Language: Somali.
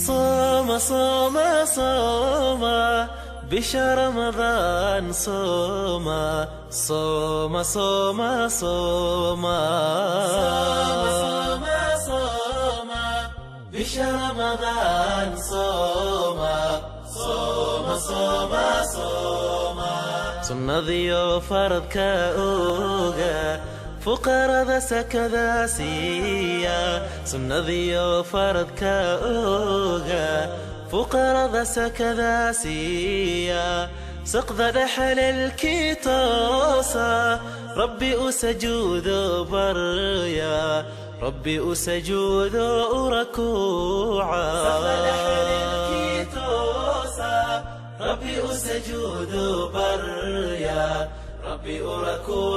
صوم صوم صوم بشهر رمضان، صوم صوم صوم صوم صوم صوم بشهر رمضان، صوم صوم صوم صوم. Sunnadiyo faradka oga, fuqarada sakada siiya. Sunnadiyo faradka oga, fuqarada sakada siiya. Saqda dhexalelkii toosa, Rabbi u sajuudo barya, Rabbi u sajuudo u rakuuca. Rabbi u sajuudo barya, Rabbi u rakuuca.